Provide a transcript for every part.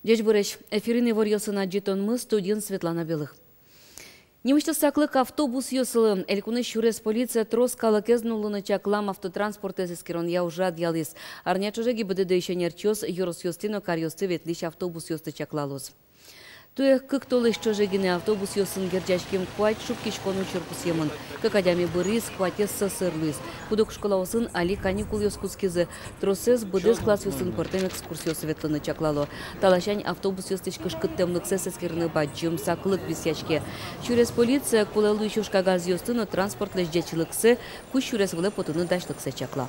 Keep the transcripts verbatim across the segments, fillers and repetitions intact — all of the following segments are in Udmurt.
Ӟечбуресь! Эфирын иворъёсын адӟытонмы, студиын Светлана Белых. Нимысьтыз саклык автобусъёслы. Элькунысь сюрес полиция трос калыкез нуллыны чаклам автотранспортэз эскеронъя ужрад ялӥз. Арня ӵоже ГИБДД-ысь ӧнерчиос ёросъёстӥ но каръёстӥ ветлӥсь автобусъёсты чаклалоз. Туэ кык толэзь ӵоже гинэ автобусъёсын герӟаськем куать шуккиськон учыр пусъемын. Кык адями быриз, куатез сӧсыр луиз. Куд-ог школаосын али каникулъёс кутскизы. Тросэз быдэс классъёсын пӧртэм экскурсиосы ветлыны чаклало. Та ласянь автобусъёслэсь кышкыттэмлыксэс эскерыны бадӟым саклык висъяське. Сюрес полиция кулэ луись ужкагазъёсты но транспортлэсь ӟечлыксэ, кузь сюрес вылэ потыны дасьлыксэ чакла.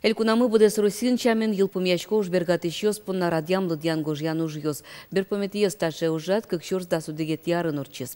Элькунамы быдэс Россиын сямен йылпумъясько ужбергатӥсьёс понна радъям-лыдъян-гожъян ужъёс. Берпуметӥез таӵе ужрад кык сюрс дас одӥгетӥ арын ортчиз.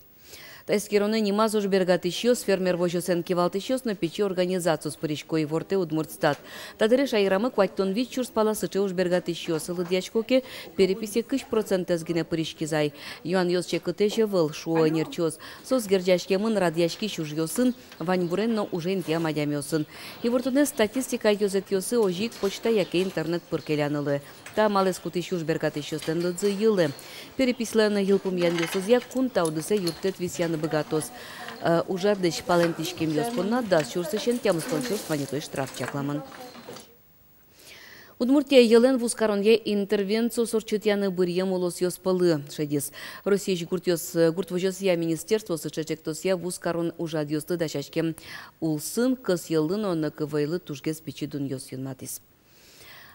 Та эскеронэ нимаз ужбергатӥсьёс, фермер возёсэн кивалтӥсьёс но пичи организациос пырисько, ивортэ Удмуртстат. Та дыре шаерамы куатьтон вить сюрс пала сыӵе ужбергатӥсьёс. Лыдъясько ке, переписе кызь процентэз гинэ пыриськиз ай. Юанъёс секытэсь ӧвӧл, шуо ӧнерчиос. Соос герӟаськемын радъяськись ужъёсын, ваньбурен но уже интыям адямиосын. Ивортонэз статистика ёзэтъёсы, озьы ик почта яке интернет пыр келяны луэ. Та амалэз кутӥсь ужбергатӥсьёслэн лыдзы йылэ. Переписьлэн йылпумъянъёсызъя кун та удысэ юрттэт висъяны быгатоз. Э, ужрадлэсь палэнтӥськемъёс понна дас сюрсысен тямыстон сюрс манетлэсь штраф чакламын. Удмуртия йӧлэн вузкаронъя интервенциос ортчытъяны быръем улосъёс пӧлы шедиз. Россиысь гуртъёс, гурт возёсъя министерство сыӵе ӵектосъя вузкарон ужрадъёсты дасяськем улсын, кӧс йӧллы но нӧкывӧйлы тужгес пичи дунъёс юнматӥз.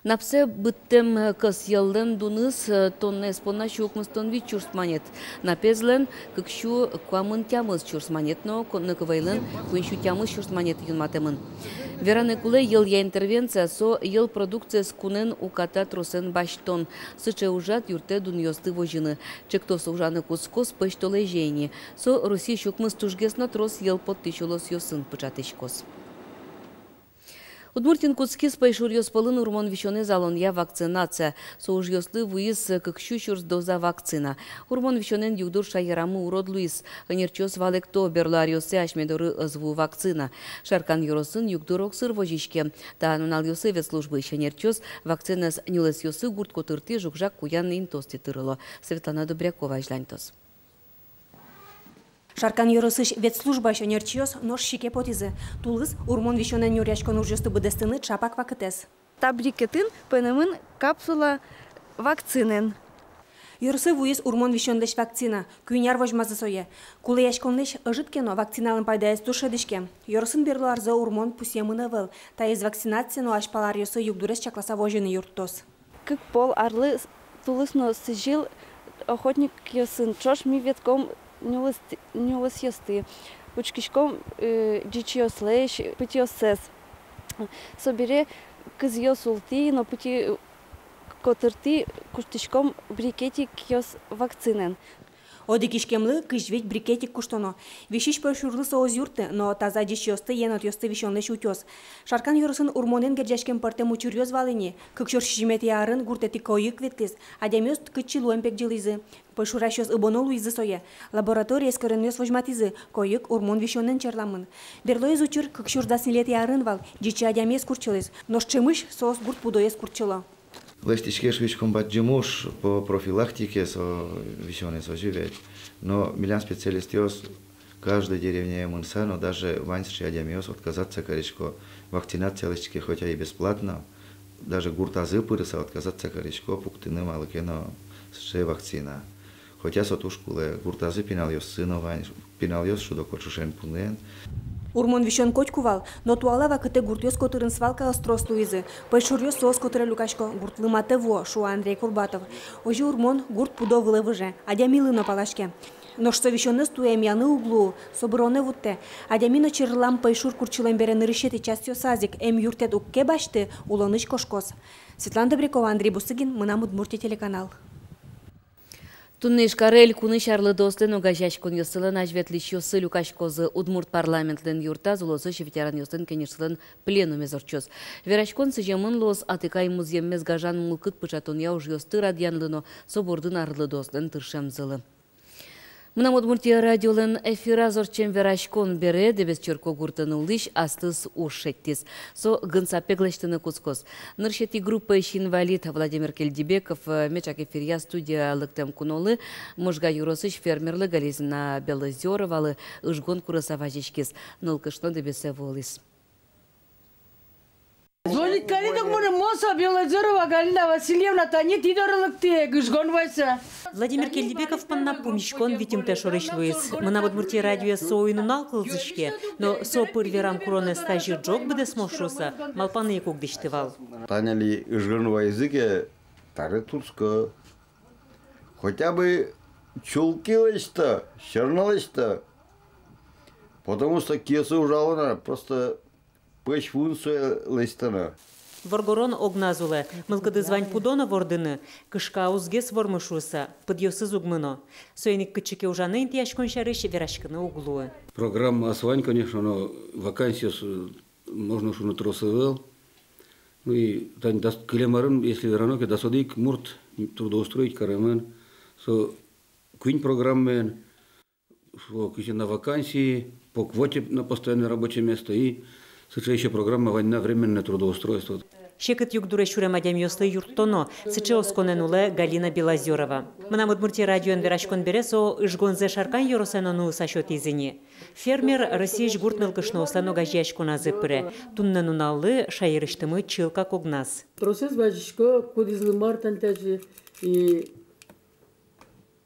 Напсэ быдтэм кӧс йӧллэн дуныз, э, тоннаез понна сю укмыстон вить сюрс манет, напезлэн кык сю куамын тямыс сюрс манет но ко-, нӧкывӧйлэн куинь сю тямыс сюрс манет юнматэмын. Вераны кулэ, йӧлъя интервенция — со йӧл продукциез кунэн уката тросэн басьтон. Сыӵе ужрад юрттэ дунъёсты возьыны. Ӵектос ужаны кутскоз пӧсьтолэзе ини. Со Россиысь укмыс тужгес но трос йӧл поттӥсь улосъёсын пыӵатӥськоз. Удмуртиын кутскиз пӧйшуръёс пӧлын урмон висёнэз алонъя вакцинация. Со ужъёслы вуиз кык сю сюрс доза вакцина. Урмон висёнэн югдур шаерамы урод луиз. Ӧнерчиос валэкто, берло аръёсы асьме доры ӧз вуы вакцина. Шаркан ёросын югдур огсыр возиське. Та нуналъёсы ветслужбаысь ӧнерчиос вакцинаез нюлэсъёсы, гурт котыртӥ, жуг-жаг куян интыостӥ тырыло. Светлана Добрякова азьланьтоз. Шаркан ёросысь ветслужбаысь ӧнерчиос нош сике потӥзы. Тулыс урмон висёнэн нюръяськон ужъёсты быдэстыны ӵапак вакытэз. Та брикетын пӧнэмын капсула вакцинэн. Ёросэ вуиз урмон висёнлэсь вакцина. Куинь ар возьмазы сое. Кулэяськонлэсь ӧжыт ке но, вакциналэн пайдаез туж шӧдӥське. Ёросын берло арзэ урмон пусъемын ӧвӧл. Таиз вакцинация но азьпала аръёсы югдурез чакласа возьыны юрттоз. Кык пол арлы с-, тулыс но сӥзьыл охотникъёсын ӵош ми ветлӥськом нюлэс-, нюлэсъёсты, учкиськом, э, ӟичыослэсь пытьыоссэс. Собере кызъёс ултӥ но пытьы котыртӥ куштӥськом брикетикъёс вакцинэн. Одӥг иськемлы кызь вить брикетик куштоно. Висись пӧйшурлы со уз юртты, но таза ӟичыосты, енотъёсты висёнлэсь утёз. Шаркан ёросын урмонэн герӟаськем пӧртэм учыръёс вал ини. Кык сюрс сизьыметӥ арын гуртэтӥ койык ветлӥз. Адямиос кытчы луэм пегӟылӥзы. Пӧйшурасьёс ыбоно луизы сое. Лабораторие эскеронъёс возьматӥзы: койык урмон висёнэн черламын. Берлоез учыр кык сюрс дас ньылетӥ арын вал, ӟичы адямиез куртчылӥз. Нош ӵемысь соос гурт пудоез куртчыло. Лэсьтӥське, шуиськом, бадӟым уж по профилактике со висёнэз, озьы ведь. Но милям специалистъёс каждой деревняе мыныса но, даже вань сыӵе адямиос, отказаться карисько, вакцинация лэсьтӥське, хотя и бесплатно, даже гуртазы пырыса отказаться карисько пуктыны малы ке но сыӵе вакцина. Хотя со туж кулэ, гуртазы пиналъёссы но вань, пиналъёс шудо-кур ӵошен пуныен. Урмон висён котьку вал, но туала вакытэ гуртъёс котырын свалкаос трос луизы. Пӧйшуръёс соос котыре люкасько, гуртлы матэ вуо, шуо Андрей Курбатов. Озьы урмон гурт пудо вылэ выже, адямилы но палаське. Нош со висёнэз туэ эмъяны уг луы, со быронэ вуттэ. Адями но черлам пӧйшур куртчылэм бере нырысетӥ часъёсаз ик эмъюрттэт уг ке басьты, улонысь кошкоз. Светлана Добрякова, Андрей Бусыгин, «Мынам Удмуртие» телеканал. Туннэ Ижкаре элькунысь арлыдоослэн огазеяськонъёссылэн азьветлӥсьёссы люкаськозы. Удмурт парламентлэн юртаз улосысь ветеранъёслэн кенешсылэн пленумез ортчоз. Вераськон сӥземын луоз атыкай музъеммес гажан мылкыд пыӵатонъя ужъёсты радъянлы но со бордын арлыдоослэн тыршемзылы. «Мынам Удмуртие» радиолэн эфираз ортчем вераськон бере Дэбес черкогуртын улӥсь астыз уж шедьтӥз. Со гынсапег лэсьтыны кутскоз. Нырысетӥ группаысь инвалид Владимир Кельдибеков, э, меӵак эфиръя студие лыктэм кунолы, Можга ёросысь фермерлы Галина Белозёровалы ыжгон курыса вазиськиз. Нылкышно Дэбесэ вуылӥз. Звонить карид ук мыным: «Мон со, Белозёрова Галина Васильевна, тани тӥ доры лыктӥ, ыжгон вайса». Владимир Кельдибеков понна пумиськон витьымтэ шорысь луиз. «Мынам Удмуртие» радиоез со уй-нунал кылзӥське, но со пыр верам куронэз тазьы ӝог быдэсмоз шуыса малпаны ик уг дӥсьты вал. Тани али ыжгон вайизы ке, табере туртско. Хотя бы чулки лэсьто, сьӧрно лэсьто. Потому что киосы ужало на, просто пӧсь вуын сое лэсьтоно. Воргорон огназ улэ, мылкыдыз вань пудо но вордыны, кышкаузгес вормы шуыса, пыдъёсыз уг мыно. Соин ик кытчы ке ужаны интыяськон сярысь вераськыны уг луы. Программаос вань, конечно, но вакансиос, э, можно шуыны, трос ӧвӧл. Ну и тани дас-, кылем арын, если верано ке, дас одӥг мурт трудоустроить каремын со куинь программаен. Шуо, кызьы на вакансии, по квоте на постоянное рабочее место и сыӵе ещё программа вань на, временное трудоустройство. Секыт югдуре сюрем адямиослы юрттоно, сыӵе осконэн улэ Галина Белозёрова. «Мынам Удмуртие» радиоен вераськон бере со ыжгонзэ Шаркан ёросэн но нуыса сётӥз ини. Фермер Россиысь гурт нылкышноослэн огазеяськоназы пыре. Туннэ нуналлы шаерысьтымы чылкак огназ. Тросэз вазисько, кудӥзлы мар тани тазьы и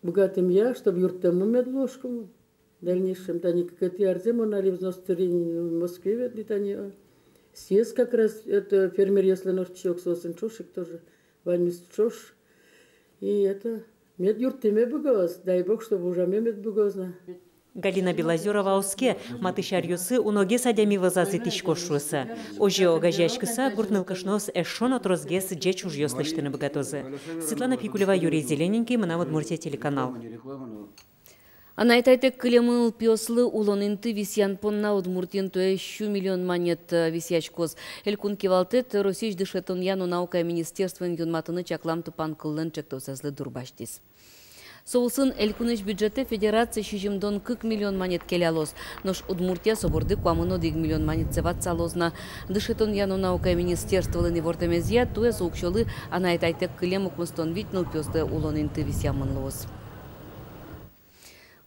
быгатэмъя, чтоб юрттэммы мед луоз шуом. Дальнейшем тани кыкетӥ арзэ мон али взнос тыри ни, Москвае ветлӥ тани, а. Съезд как раз, это, фермеръёслэн ортче ук, соосын ӵош ик тоже, ваньмыз ӵош. И это, мед юрттэме быгатоз, дай бог, чтобы ужаме мед быгатоз на. Галина Белозёрова оске, матысь аръёсы уногес адями вӧзаз итӥськоз шуыса. Озьы огазеяськыса, гурт нылкышноос эшшо но тросгес ӟеч ужъёс лэсьтыны быгатозы. Светлана Пикулева, Юрий Зелененький, «Мынам Удмуртие» телеканал. Анай-атайтэк кылемын нылпиослы улон инты висъян понна Удмуртиын туэ сю миллион манет, э, висъяськоз. Элькун кивалтэт Россиысь дышетонъя но наукая министерствоен юнматыны чаклам тупан кыллэн ӵектосэзлы дурбасьтӥз. Со улсын элькунысь бюджетэ федераци сизьымдон кык миллион манет келялоз. Нош Удмуртия со борды куамын одӥг миллион манетсэ ватсалоз на. Дышетонъя но наукая министерстволэн ивортэмезъя, туэ со уксёлы анай-атайтэк кылем укмыстон вить нылпиослы улон инты висъямын луоз.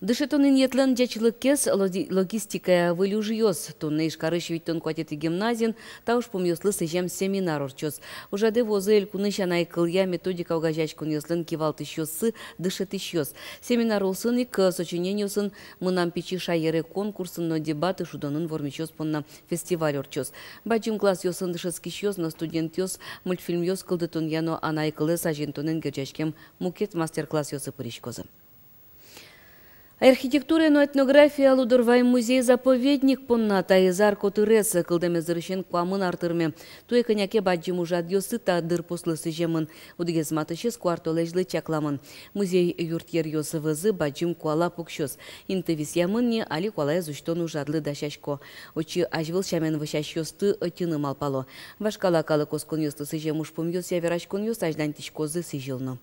Дышетон инъетлэн ӟечлыкез логи-, логистикая выль ужъёс. Туннэ Ижкарысь витьтон куатетӥ гимназиын та ужпумъёслы сӥзем семинар ортчоз. Ужрадэ вуозы элькунысь анай кылъя методика огазеяськонъёслэн кивалтӥсьёссы, дышетӥсьёс. Семинар улсын ик сочинениосын «Мынам пичи шаере» конкурсын но дебаты шудонын вормисьёс понна фестиваль ортчоз. Бадӟым классъёсын дышетскисьёс но студентъёс мультфильмъёс кылдытонъя но анай кылэз азинтонэн герӟаськем мукет мастер-классъёсы пыриськозы. Архитектурая но этнографияя Лудорвай музей-заповедник понна таиз ар котырес. Кылдэм дырысен куамын ар тырме. Туэ кӧня ке бадӟым ужрадъёссы та дырпуслы сӥземын. Одӥгез матысез куартолэзьлы чакламын. Музей юртъеръёс вӧзы бадӟым куала пуксёз. Инты висъямын ни, али куалаез усьтон ужрадлы дасясько. Отчы азьвыл сямен вӧсясьёсты ӧтьыны малпало. Вашкала калык осконъёслы сӥзем ужпумъёсъя вераськонъёс азьланьтӥськозы сӥзьыл но.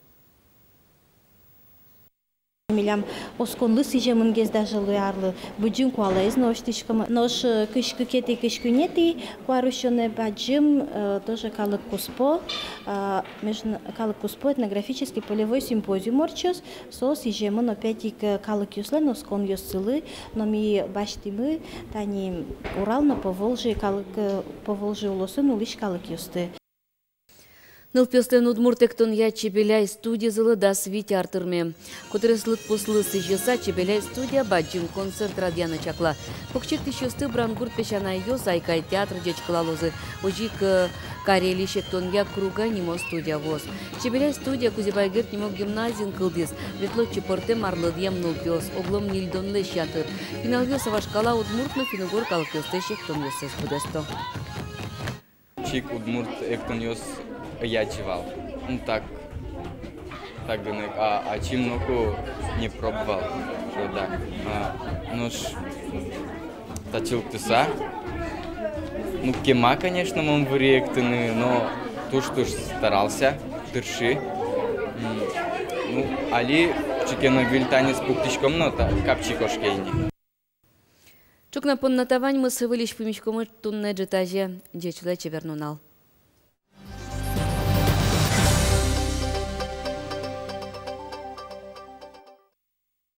Милям осконлы сӥземынгес даже луэ арлы, быдӟым куалаез но усьтӥськом. Нош, э, кызь кыкетӥ, кызь куинетӥ куарусёнэ бадӟым, э, тоже калык куспо, э, межна-, калык куспо этнографический полевой симпозиум ортчоз. Со сӥземын опять-таки, э, калыкъёслэн осконъёссылы, но ми басьтӥмы тани Урал но Поволжье калык, э, Поволжье улосын улӥсь калыкъёсты. Нылпиослэн удмурт эктонъя «Чебеляй» студизылы дас вить ар тырме. Котырес лыдпуслы сӥзьыса, «Чебеляй» студия бадӟым концерт радъяны чакла. Покчиктӥсьёсты Брангурт песянайёс «Айкай» театр ӟечкылалозы. Озьы ик, э, Карелиысь эктонъя «Круга» нимо студия вуоз. «Чебеляй» студия Кузебай Герд нимо гимназиын кылдӥз. Ветло отчы пӧртэм арлыдъем нылпиос, оглом ньыльдонлэсь ятыр. Пиналъёс вашкала удмурт но финн-угор калыкъёслэсь эктонъёссэс быдэсто. Чик удмурт эктонъёс ӧй адӟы вал. Ну, так, так гинэ, а, ачим ноку не пробовал, что да. А, нош татчы лыктыса, ну, кема, конечно, мон выри эктыны, но туж-туж старался, тырши. М, ну, али Ке но выль танец пуктӥськом но, та капчи кошке ини. Ӵукна понна та ваньмыз. Выльысь пумиськомы туннэ ӝытазе. Ӟеч улэ, чебер нунал.